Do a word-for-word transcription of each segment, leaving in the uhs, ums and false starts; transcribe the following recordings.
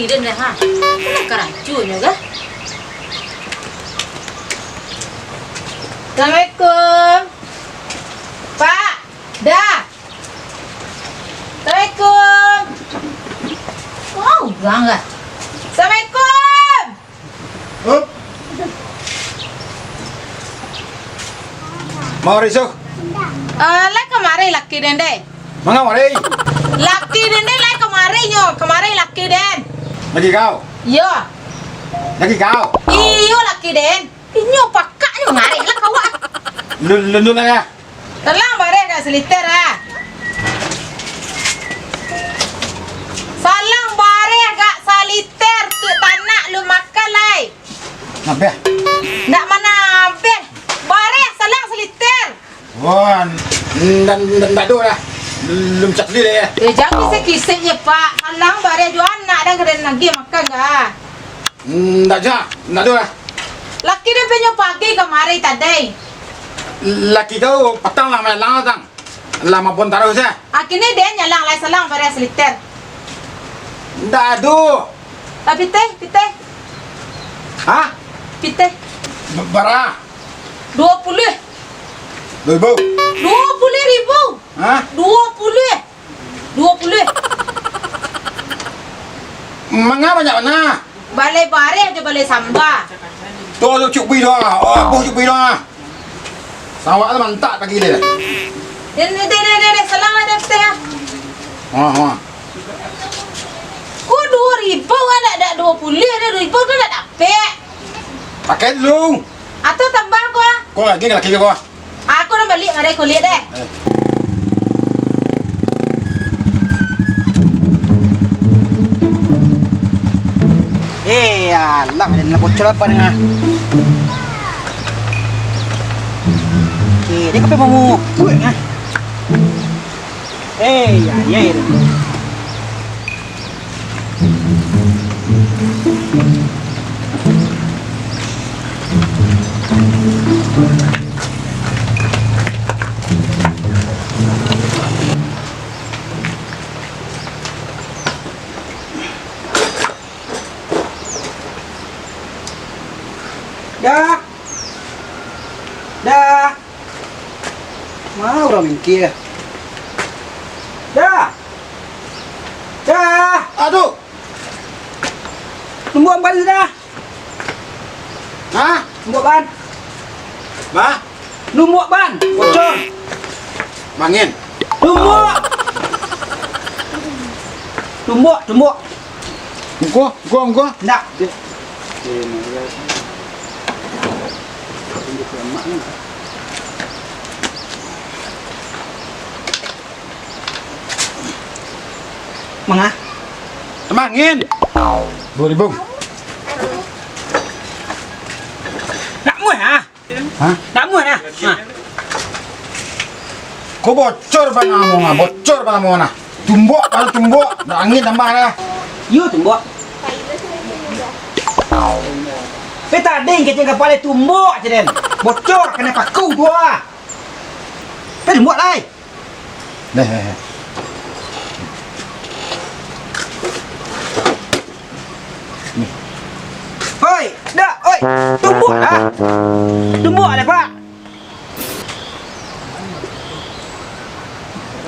Iden dah, ha. Alah, karajonyo kah? Assalamualaikum. Pak, dah. Assalamualaikum. Wah, urang kah? Assalamualaikum. Hup. Manga isuak? Eh, lai kamari laki den, deh. Manga kamari? Laki den, deh, lai kamari nyo. Kamari laki den. Laki kau? Iyo. Laki kau? Iyo, laki den. Inyo pakak nyo mangari lah kawak. Lu, lu, lu lah ya. Salang bareh agak saliter, ah. Salang bareh agak saliter, tu tanak lu makan lai. Nabeh. Ndak manabeh. Bareh salang saliter. Wah, ndak, ndak, ndak ado lah. Belum cak sendiri ya. Eh, jangan kisah-kisah je, Pak. Salang bareh jo anak dan keren lagi makan ga? Ndak ja, ndak ado lah. Laki den punyo pagi kamari tadi. Laki kau patang lah malang tang. Lah mabon taruih se. Akhirnyo den nyalang lai salang bareh saliter. Ndak ado. Lah pitih, pitih. Hah? Pitih. Ba-, bara? Duo puluah. Duo ribu. Duo puluah ribu. Hah? Duo puluah. Duo puluah. Manga banyak bana? Baleh bareh jo baleh samba. Tu, tu, cuk bui doh. Oh, apo cuk bui doh. Sawak tu mantak pagi dia. Deh, deh, deh, deh, deh, deh, salang lah deh, teh, ah. Ha, ha. Ko duo ribu kan, dak, dak duo puluah, dah duo ribu tu dak dapek. Pakai dulu. Atau tambah ko, ah. Ko lagi, lagi ko, ah. Aku nan baliak, mari kuliah deh. Eh, alah, den lah bocor apa dengah. Oke, dia kape mau mupuk, ah. Eh, ya, ya, ya. Dah. Dah. Ma urang mingkia? Dah. Dah. Aduh. Tumbuak ban sudah. Hah? Tumbuak ban. Bah? Tumbuak ban. Bocor. Mangin. Tumbuak. Tumbuak, tumbuak. Engko, engko, engko. Ndak. Manga? Mangin. Duo ribu. Nak muah, ah? Hah? Nak muah, ah? Ha. Ko bocor bana mo nah, bocor bana mo nah. Tumbuak, baru tumbuak, dah angin tambah dah. Yo, tumbuak. Pe tadi kecil kapalo tumbuak je den. Bocor, kanai paku tu ah. Pe tumbuak lai. Dah, dah, dah. Ni. Oi, dah, oi. Tumbuak dah. Tumbuak dah, Pak.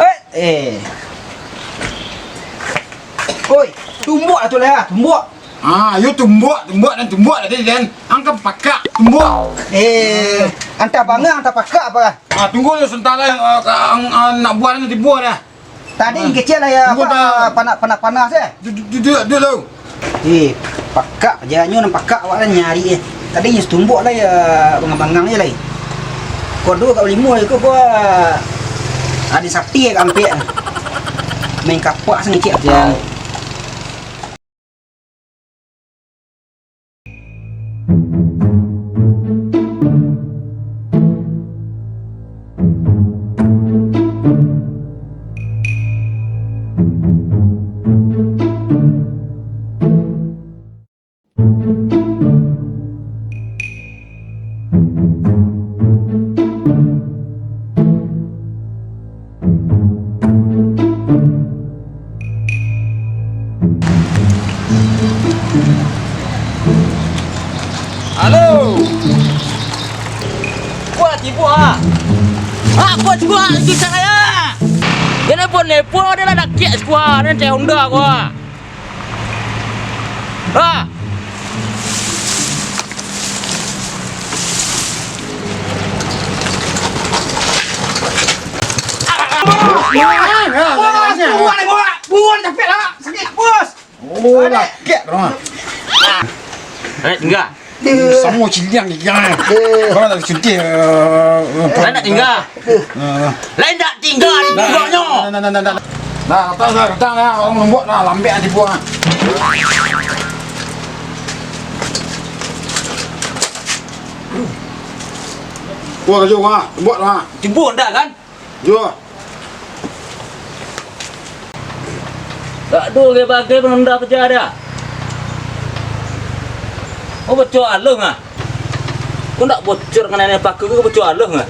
Eh, eh. Oi, tumbuak lah tu lah, tumbuak. Ah, yo tumbuak, tumbuak dan tumbuak tadi, den. Ang kan pakak, tumbuak. Eh, antah banga, antah pakak apa? Ah, tunggu yo sabanta lai, ah, ka-, ang, ah, nak buah ni tibo dah. Tadi kecil lah ya, tunggu apa, dah. Panak, panak, panas, eh? Du-, du-, du-, duduak, duduak dulu. Eh, pakak, janyo nan pakak awak lah nyari, eh. Tadi nyo satumbuak lah ya, bangang-bangang je lai. Ko duo ka limo ko, ko ado sati ka ampek. Main kapak sangicik aja. Telepon ado lah dakek sikuah, nan cek Honda ko. Ha. Bos, bos, bos, capek lah, sakik, bos. Oh, dakek tu mah. Tarik tingga. Samo ciliang ikan. Kau nak suntik, eh, eh, Tarik tingga. Eh. Lain tak tingga di pundaknyo. Nah, nah, nah, nah, nah. Nah, datang lah, datang lah. Urang lombuak lah, lambek lah tipu ah. Wah, kacau, wah. Lombuak lah. Tipu ndak kan? Yo. Dak ado bagai-bagai pun Honda paja dah. Oh, bocor alun ah. Kok ndak bocor kanai paku ko bocor alun ah.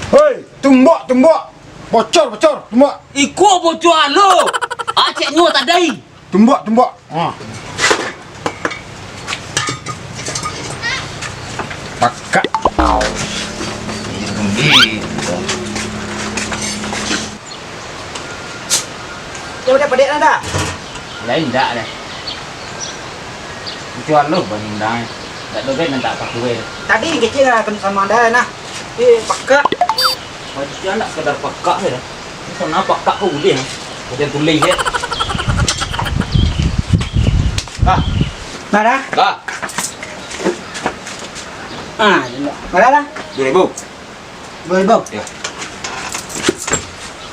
Hoi, tumbok, tumbok. Bocor, bocor, tumbok. Iko bocor alun. Aceknyo tadai. Tumbok, tumbok. Ha. Pakak. Yo, udah padek lah dah. Lain dak dah. Itu aloh bani undang. Dak doh ben tak apa kue. Tadi kecil lah kena sama dah nah. Eh, pakak. Macam nak sekedar pakak je dah. Kau nak pakak kau boleh, eh? Kau jangan tulis, eh. Ah. Nah, dah. Dah. Ah, dah. Berapa dah? Dua ribu. Dua ribu? Ya.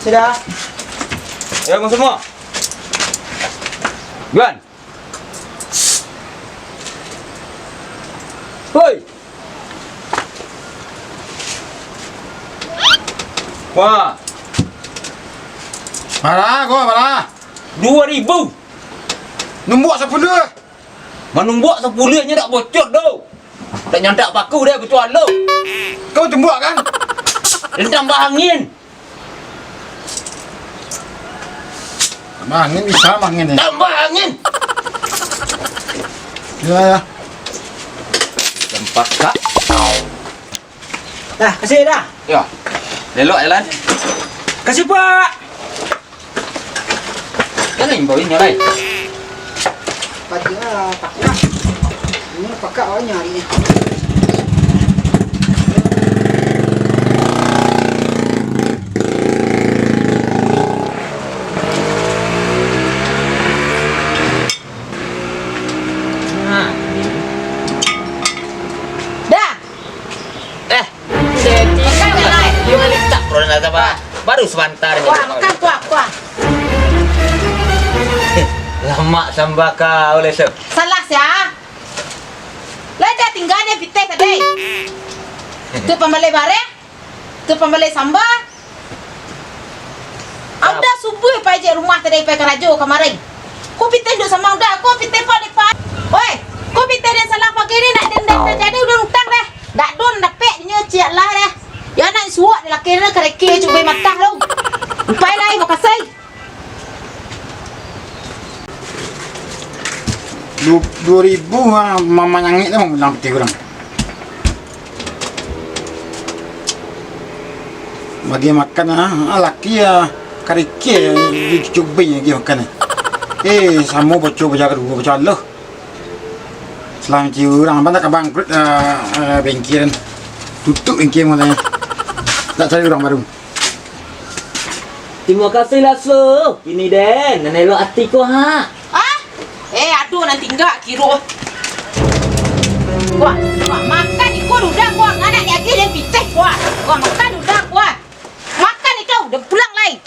Sudah. Ya, mau semua? Duluan. Hoi. Wah. Bara ko, bara? Dua ribu. Numbuak sapuluah. Manumbuak sapuluah nyo dak bocor doh. Dak nyantak paku dah bocor lo. Kau tumbuak kan? Tambah angin. Tambah angin bisa mangin ni. Tambah angin. Ya, ya. Tempat kak. Dah, kasih dah. Ya. Lelok jalan. Kasih, Pak. Kan imbau inyo lai. Pagi lah, Pak lah. Ini pakak awaknya hari ni. Nah, ini. Dah. Eh, makan lah. Baru sebentar je. Kuah, makan kuah, kuah. Lamak sambah kau, Leso. Salah sia. Lah, dah tingga ni pitih tadi. Tu pambaleh bareh. Tu pambaleh sambah. Auda subuah pai je rumah tadi pai karajo kamari. Ko pitih duk sama Auda, ko pitih pa depan. Oi, ko pitih den salah pagi ni nak den den den jadi ulun utang deh. Dak don dapek nyo ciak lah deh. Yo nak suok di laki ni kareke cubai matah lu. Pai lai makasih. Du-, dua ribu, ha, mamanyangik tu bilang pitih urang. Bagi makan, ha, ha, laki, ha, karikir, dicucubi bagi makan. Eh, samo bocor bajaga dulu, bocor Allah. Salah micik urang, apa nak ka bangkrut, ha, ha, bengkel. Tutup bengkel mulai. Tak cari urang baru. Terima kasih lah, Su. Ini den, nan elok ati ko, ha. Ah? Eh, aduh, nan tingga kiro. Wah, wah, makan iko dudah ko, nganak ni agi den pitih ko. Wah, makan dudah ko. Makan itu, den pulang lai.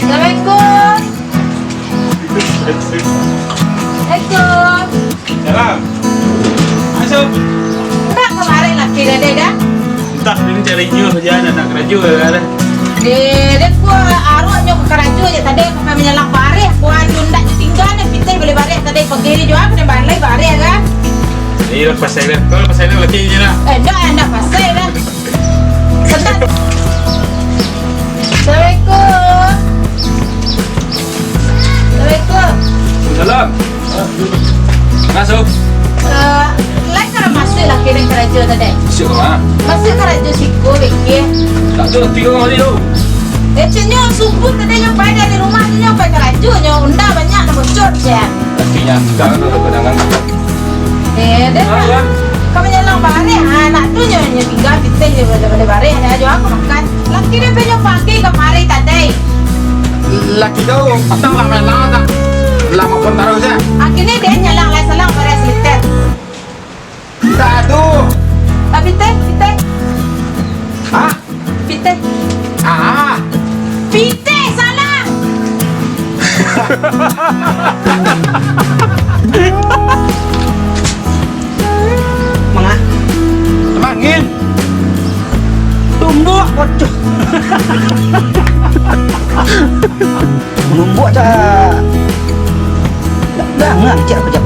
Assalamualaikum. Waalaikumsalam. Salam. Masuk. Ndak kamari laki dede dah? Entah, ini cari nyuruh je, anak karajo dah. Eh, dek ku arok nyo ka karajo je tadi, aku pai manyalang bareh, ku aju ndak ditingga ni, pitih bali bareh tadi pagi ni jua, aku dah balai bareh kan. Iyo lah, pasai lah. Kau pasai lah, laki ni lah. Eh, dah, dah pasai lah. Sebentar. Assalamualaikum. Assalamualaikum. Salam. Masuk. Eh, lai ka masuak laki den karajo tadi? Masuak ka ma? Masuak karajo siko, Beke. Tak tu, tigo kali tu. Eh, cek nyo subuah tadi nyo pai dari rumah, nyo pai karajo, nyo unda banyak, nak bocor, cek. Tapi nyo sudah kan, ada pandangan. Eh, den. Ah, kan? Ka manyalang bareh, ah, anak tu nyo, nyo tingga pitih jo bale-bale bareh, nyo ajo ka makan. Laki den pe nyo pagi kamari tadi. Laki tu patang lah main lah, tak. Lama pun taruh saja. Akhirnya dia nyalang lah salang bareh saliter. Tak tu. Tapi teh, pitih. Hah? Pitih. Ah. Pitih salah. Manga? Mangin. Tumbuk bocah. Tumbuk cak. Dah ngan cak apa